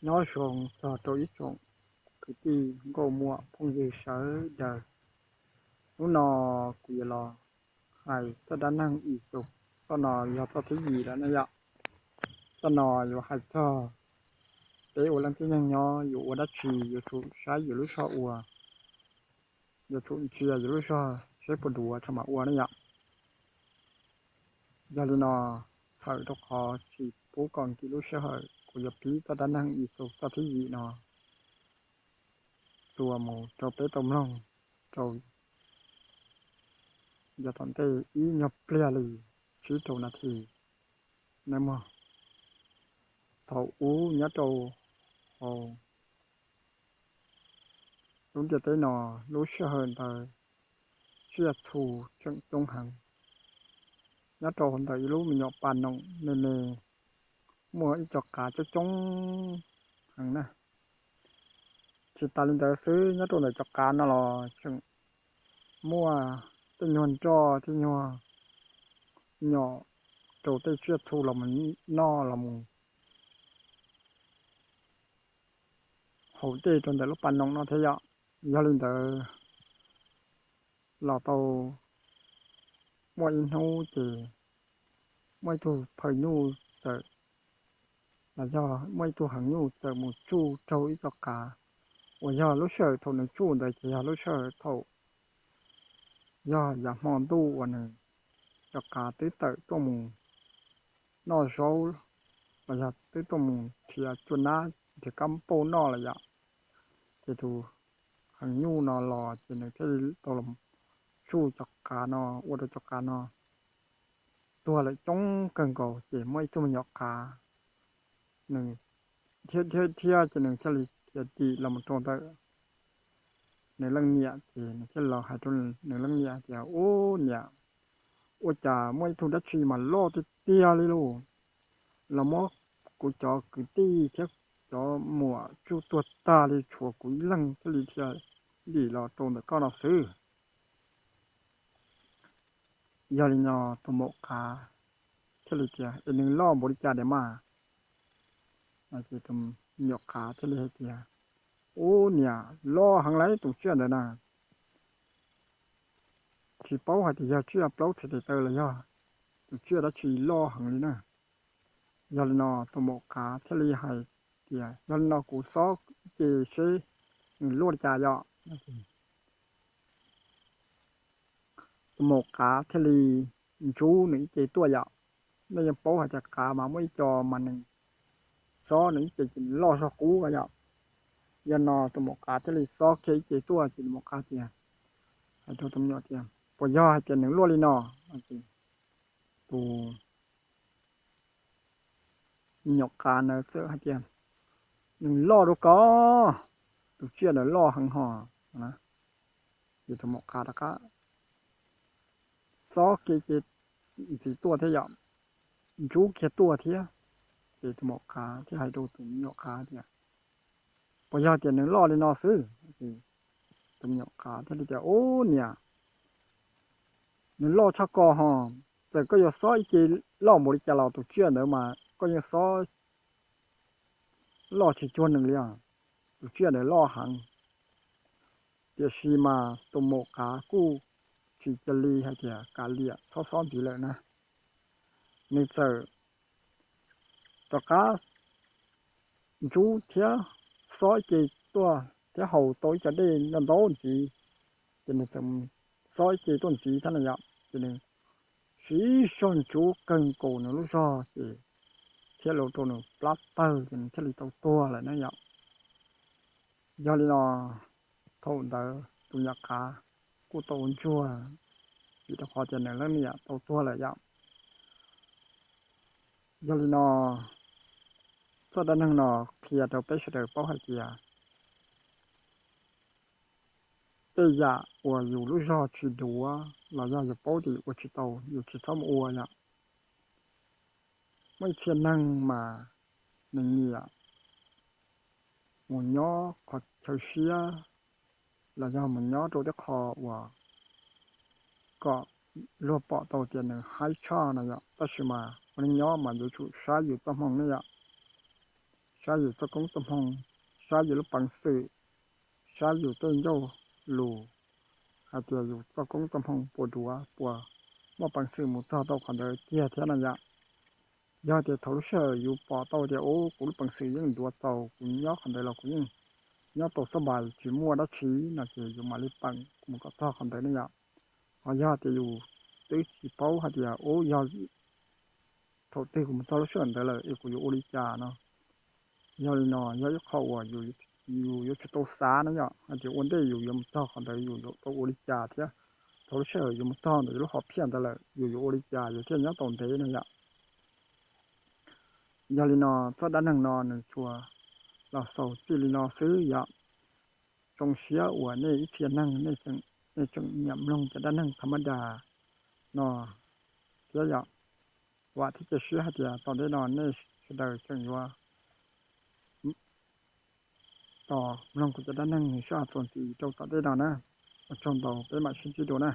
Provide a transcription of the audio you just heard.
Nyob zoo txog rau ib tsoom kwv tij nkauj muam phooj ywg sawv daws. Hnub no kuv yuav los hais txoj dab neeg ib xus. Txoj no yog txoj thib yim lawm na yom. Txoj no yuav hais txog peb ua leej tib neeg nyob yuav ua dab tsi yuav tsum saib yus lub zog ua, yuav tsum ntsia yus lub zog seb puas duav tso mam ua ne yom. Yog li no, txhawm rau qhov tsis pub kom nkim lub sij hawm, kuv yuav pib txoj dab neeg ib xus txoj thib yim no txuas mus rau peb tau mloog rau yav tom ntej ib nyuag pliag li tsib rau nas this nawb mog. Thaum ub nyob rau hauv lub ntiaj teb no, lub sij hawm ntawd tsiaj txhu tseem coob heev. Nyob rau hauv ntawm ib lub me nyuam pas noom me me muaj ib co qav coob coob heev na. Tsis tas li ntawd xwb, nyob rau ntawm cov qav no los tseem muaj tej nyuag nroj tej nyuag nyom rau tej tsiaj txhu los mus noj los mus haus dej rau ntawm lub pas noom no thiab yom. Yog li ntawd los tau muaj ib hnub ces muaj ib tug phaw nyuj txawm, los yog muaj ib tug heev nyuj txawm mus tsuj raug ib co qav, uas yog lub sij hawm thaum nws tsuj ntawd ces yog lub sij hawm thaum yog yav hmo ntuj uas nws cov qav twb tawm tuaj mus noj zaub los yog twb tuaj mus nrhiav cua nab nrhiav kab npauj noj lawm yom. Ces tus heev nyuj no los ces nws thiaj li tau los tsuj cov qav no, ua rau cov qav no tuag lawm coob kawg nkaus. Ces muaj ib tug me nyuam qav, nws thiab thiab thiab ces nws thiaj li khiav dim los mus rau ntawm nws leej niam. Ces nws thiaj los hais rau nws leej niam tias, Ub niam, ua cas muaj ib tug dab tsi mas loj tiag tiag li lauj, los muab kuv cov kwv tij thiab cov muam tsuj tuag tag li, tshuav kuv ib leeg thiaj li khiav dim los rau ntawm koj no xwb. Yog li no tus maum qav thiaj li tias, Es nws loj npaum li cas diam mas? Ces tus me nyuam qav thiaj li hais tias, Ub niam, loj heev lauj tus tsiaj ntawd na. Tsis paub hais tias yog tsiaj plaub txhais tes taw los yog tus tsiaj dab tsi loj heev li na. Yog li no tus maum qav thiaj li hais tias, Yog li no kuv xob ib ce seb nws loj li cas yom. Tus maum qav thiaj li ntsub nws ib ce tuaj yom. Nej yeej paub hais tias qav mas muaj ib co mas nws xob nws ib ce ces nws loj zog qub yom. Yog no tus maum qav thiaj li xob kiag ib ce tuaj ces tus maum qav tias, hais rau tus me nyuam tias, Puas yog hais tias nws loj li no? Tus me nyuam qav ntawd txawm hais tias, Nws loj dua koj, tus tsiaj ntawd loj heev hos. Ces tus maum qav rov qab xob kiag ce ntxiv tuaj thiab yom, ntsub kiag tuaj thiab. Ces tus maum qav thiaj hais rau tus me nyuam qav tias, Puas yog tias nws loj li no xwb? Tus me nyuam qav thiaj li tias, Ub niam, nws loj tshaj ko hos, txawm koj yuav xob ib ce loj npaum li cas los tus tsiaj ntawd mas koj yeej xob loj tsis cuag nws li os, tus tsiaj ntawd loj heev. Tiam sis mas tus maum qav kuj tsis cia li hais tias kav liam txhob xob ntxiv lawm na. Nws txawm rov qab ntsub thiab xob ib ce tuaj thiab haus tau ib co dej ntau ntau ntxiv. Ces nws txawm xob ib ce tuaj ntxiv thiab na yom, ces nws siv zog ntsub kawg nkaus nws lub zog ces thiaj li ua rau nws plab tawg ces nws thiaj li tau tuag lawm na yom. Yog li no, thaum ntawd tus me nyuam qav kuj tau ua ntsuag vim rau qhov tias nws leej niam tau tuag lawm yom. Yog li no, txoj dab neeg no qhia rau peb sawv daws paub hais tias tej yam uas yus lub zog tsis duav los yog yus paub tias yus ua tsis tau, yus tsis txhob mus ua yom. Muaj ib txhia neeg mas nws nyiam mus nyob qhov chaw siab los yog mus nyob rau tej qho uas kom luag pom tau tias nws haib tshaj no yom, tab sis mas ua neej nyob mas yuav tsum saib yus txoj hmoo ne yom. saib yus txoj koob txoj hmoo, saib yus lub peev xwm, saib yus tej ncauj lus, hais tias yus txoj koob txoj hmoo puas duav, puas muaj peev xwm mus txog tau qhov ntawd tiag thiab no yom. Yog tias thaum lub sij hawm yus pom tau tias, u, kuv lub peev xwm yeej duav txaus, kuv nyob qhov ntawd los kuv yeej nyob tau xab npais tsis muaj dab tsi no ces yus mam li peem mus kom txog qhov ntawd ne yom. Ho yog tias yus twb tsis paub hais tias, u, yog thaum twg kuv mus txog lub sij hawm ntawd lawm es kuv yuav ua li cas no, yog li no yog ib qho uas yus yuav tsum tau xav na yom, hais tias ua ntej yus yuav mus txog qhov ntawd yus yuav tau ua li cas thiab thaum lub sij hawm yus mus txog ntawm yus lub hom phiaj ntawd lawm yus yuav ua li cas yus thiaj nyob tau ntev no yom. Yog li no txoj dab neeg no nws tsuas los xaus txij li no xwb yom. Zoo siab uas nej ib txhia neeg nej tseem nyiam mloog cov dab neeg tham ma das no thiab yom. Vam thiab cia siab hais tias tom ntej no nej sawv daws tseem yuav tos mloog kuv cov dab neeg nws soj txuas ntxiv rau tom ntej no na. Ua tsaug ntau, peb mam sib ntsib dua na.